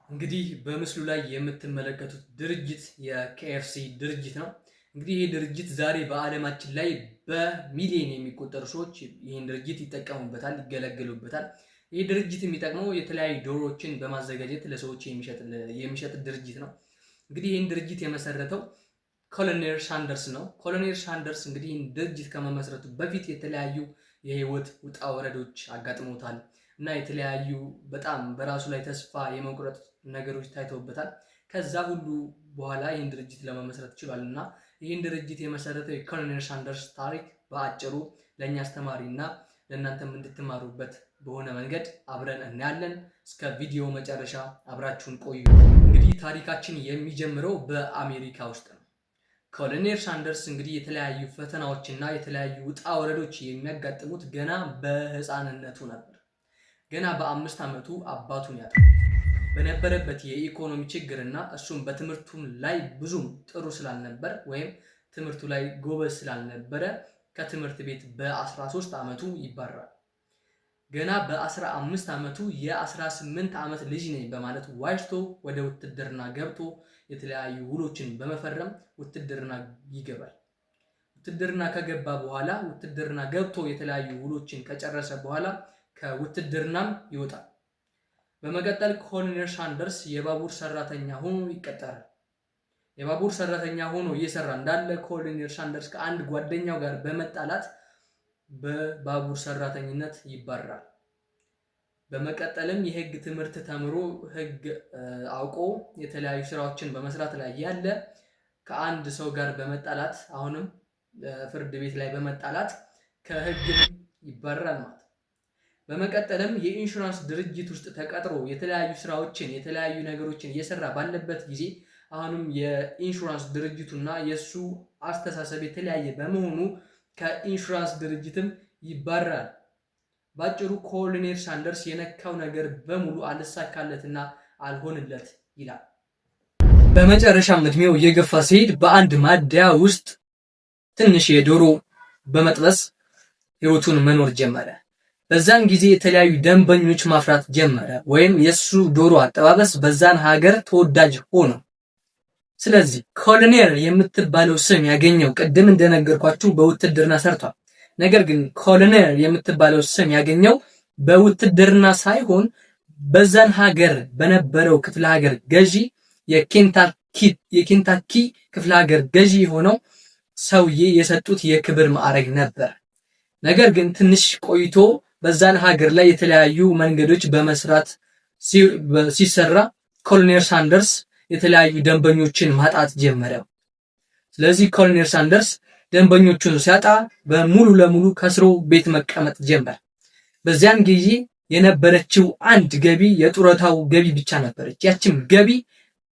እንግዲህ በምስሉ ላይ የምትመለከቱት ድርጅት የ KFC ድርጅት ነው። እንግዲህ ይህ ድርጅት ዛሬ በዓለማችን ላይ በሚሊዮን የሚቆጠሩ ሰዎች ይህን ድርጅት ይጠቀሙበታል፣ ይገለገሉበታል። ይህ ድርጅት የሚጠቅመው የተለያዩ ዶሮዎችን በማዘጋጀት ለሰዎች የሚሸጥ ድርጅት ነው። እንግዲህ ይህን ድርጅት የመሰረተው ኮሎኔል ሳንደርስ ነው። ኮሎኔል ሳንደርስ እንግዲህ ይህን ድርጅት ከመመስረቱ በፊት የተለያዩ የህይወት ውጣ ወረዶች አጋጥመውታል እና የተለያዩ በጣም በራሱ ላይ ተስፋ የመቁረጥ ነገሮች ታይተውበታል። ከዛ ሁሉ በኋላ ይህን ድርጅት ለመመስረት ችሏል እና ይህን ድርጅት የመሰረተው የኮሎኔል ሳንደርስ ታሪክ በአጭሩ ለእኛ አስተማሪ እና ለእናንተም እንድትማሩበት በሆነ መንገድ አብረን እናያለን። እስከ ቪዲዮ መጨረሻ አብራችሁን ቆዩ። እንግዲህ ታሪካችን የሚጀምረው በአሜሪካ ውስጥ ነው። ኮሎኔል ሳንደርስ እንግዲህ የተለያዩ ፈተናዎችና የተለያዩ ውጣ ወረዶች የሚያጋጥሙት ገና በህፃንነቱ ነበር። ገና በ5 ዓመቱ አባቱን ያጣል። በነበረበት የኢኮኖሚ ችግርና እሱም በትምህርቱም ላይ ብዙም ጥሩ ስላልነበር ወይም ትምህርቱ ላይ ጎበዝ ስላልነበረ ከትምህርት ቤት በ13 ዓመቱ ይባረራል። ገና በ15 ዓመቱ የ18 ዓመት ልጅ ነኝ በማለት ዋሽቶ ወደ ውትድርና ገብቶ የተለያዩ ውሎችን በመፈረም ውትድርና ይገባል። ውትድርና ከገባ በኋላ ውትድርና ገብቶ የተለያዩ ውሎችን ከጨረሰ በኋላ ከውትድርናም ይወጣል። በመቀጠል ኮሎኔል ሳንደርስ የባቡር ሰራተኛ ሆኖ ይቀጠራል። የባቡር ሰራተኛ ሆኖ እየሰራ እንዳለ ኮሎኔል ሳንደርስ ከአንድ ጓደኛው ጋር በመጣላት በባቡር ሰራተኝነት ይባረራል። በመቀጠልም የህግ ትምህርት ተምሮ ህግ አውቆ የተለያዩ ስራዎችን በመስራት ላይ ያለ ከአንድ ሰው ጋር በመጣላት አሁንም ፍርድ ቤት ላይ በመጣላት ከህግም ይባረራል ማለት ነው። በመቀጠልም የኢንሹራንስ ድርጅት ውስጥ ተቀጥሮ የተለያዩ ስራዎችን የተለያዩ ነገሮችን እየሰራ ባለበት ጊዜ አሁንም የኢንሹራንስ ድርጅቱና የእሱ አስተሳሰብ የተለያየ በመሆኑ ከኢንሹራንስ ድርጅትም ይባረራል። ባጭሩ ኮሎኔል ሳንደርስ የነካው ነገር በሙሉ አልሳካለትና አልሆንለት ይላል። በመጨረሻም እድሜው እየገፋ ሲሄድ በአንድ ማደያ ውስጥ ትንሽ የዶሮ በመጥበስ ህይወቱን መኖር ጀመረ። በዛን ጊዜ የተለያዩ ደንበኞች ማፍራት ጀመረ፣ ወይም የሱ ዶሮ አጠባበስ በዛን ሀገር ተወዳጅ ሆነ። ስለዚህ ኮሎኔል የምትባለው ስም ያገኘው ቅድም እንደነገርኳችሁ በውትድርና ሰርቷል። ነገር ግን ኮሎኔል የምትባለው ስም ያገኘው በውትድርና ሳይሆን በዛን ሀገር በነበረው ክፍለ ሀገር ገዢ የኬንታኪ ክፍለ ሀገር ገዢ የሆነው ሰውዬ የሰጡት የክብር ማዕረግ ነበር። ነገር ግን ትንሽ ቆይቶ በዛን ሀገር ላይ የተለያዩ መንገዶች በመስራት ሲሰራ ኮሎኔል ሳንደርስ የተለያዩ ደንበኞችን ማጣት ጀመረ። ስለዚህ ኮሎኔል ሳንደርስ ደንበኞቹን ሲያጣ በሙሉ ለሙሉ ከስሮ ቤት መቀመጥ ጀመረ። በዚያን ጊዜ የነበረችው አንድ ገቢ የጡረታው ገቢ ብቻ ነበረች። ያችም ገቢ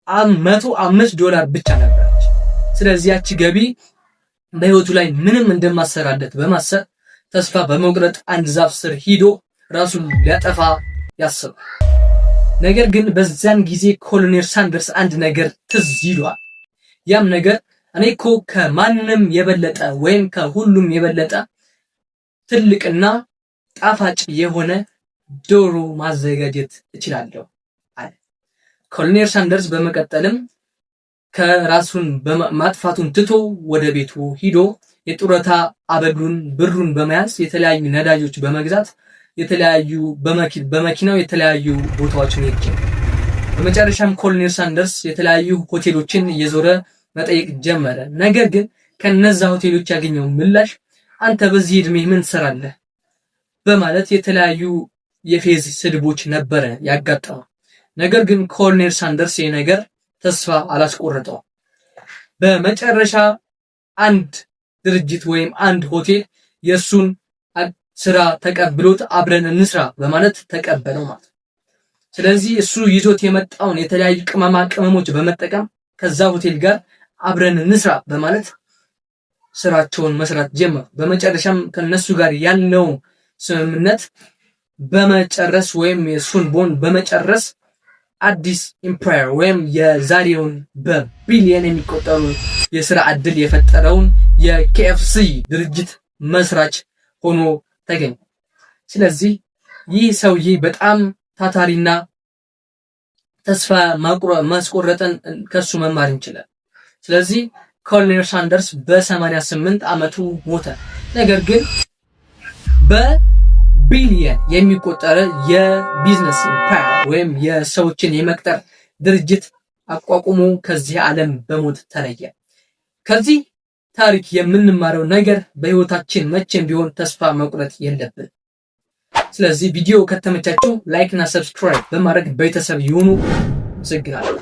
$105 ብቻ ነበረች። ስለዚህ ያቺ ገቢ በህይወቱ ላይ ምንም እንደማሰራለት በማሰብ ተስፋ በመቁረጥ አንድ ዛፍ ስር ሂዶ ራሱን ሊያጠፋ ያስባል። ነገር ግን በዛን ጊዜ ኮሎኔል ሳንደርስ አንድ ነገር ትዝ ይሏል። ያም ነገር እኔ እኮ ከማንም የበለጠ ወይም ከሁሉም የበለጠ ትልቅና ጣፋጭ የሆነ ዶሮ ማዘጋጀት እችላለሁ አለ። ኮሎኔል ሳንደርስ በመቀጠልም ከራሱን ማጥፋቱን ትቶ ወደ ቤቱ ሂዶ የጡረታ አበሉን ብሩን በመያዝ የተለያዩ ነዳጆች በመግዛት የተለያዩ በመኪናው የተለያዩ ቦታዎችን ሄድ። በመጨረሻም ኮሎኔል ሳንደርስ የተለያዩ ሆቴሎችን እየዞረ መጠየቅ ጀመረ። ነገር ግን ከነዛ ሆቴሎች ያገኘው ምላሽ አንተ በዚህ እድሜ ምን ትሰራለህ? በማለት የተለያዩ የፌዝ ስድቦች ነበረ ያጋጠመው። ነገር ግን ኮሎኔል ሳንደርስ ይህ ነገር ተስፋ አላስቆረጠው። በመጨረሻ አንድ ድርጅት ወይም አንድ ሆቴል የእሱን ስራ ተቀብሎት አብረን እንስራ በማለት ተቀበለው ማለት ነው። ስለዚህ እሱ ይዞት የመጣውን የተለያዩ ቅመማ ቅመሞች በመጠቀም ከዛ ሆቴል ጋር አብረን እንስራ በማለት ስራቸውን መስራት ጀመሩ። በመጨረሻም ከነሱ ጋር ያለው ስምምነት በመጨረስ ወይም የሱን ቦንድ በመጨረስ አዲስ empire ወይም የዛሬውን በቢሊየን የሚቆጠሩ የስራ ዕድል የፈጠረውን የ KFC ድርጅት መስራች ሆኖ ተገኘ። ስለዚህ ይህ ሰውዬ በጣም ታታሪና ተስፋ ማስቆረጥን ከሱ መማር እንችላለን። ስለዚህ ኮሎኔል ሳንደርስ በ88 ዓመቱ ሞተ። ነገር ግን በቢሊየን የሚቆጠር የ business empire ወይም የሰዎችን የመቅጠር ድርጅት አቋቁሞ ከዚህ ዓለም በሞት ተለየ። ከዚህ ታሪክ የምንማረው ነገር በህይወታችን መቼም ቢሆን ተስፋ መቁረጥ የለብንም። ስለዚህ ቪዲዮ ከተመቻችሁ like እና subscribe በማድረግ ቤተሰብ ይሁኑ። አመሰግናለሁ።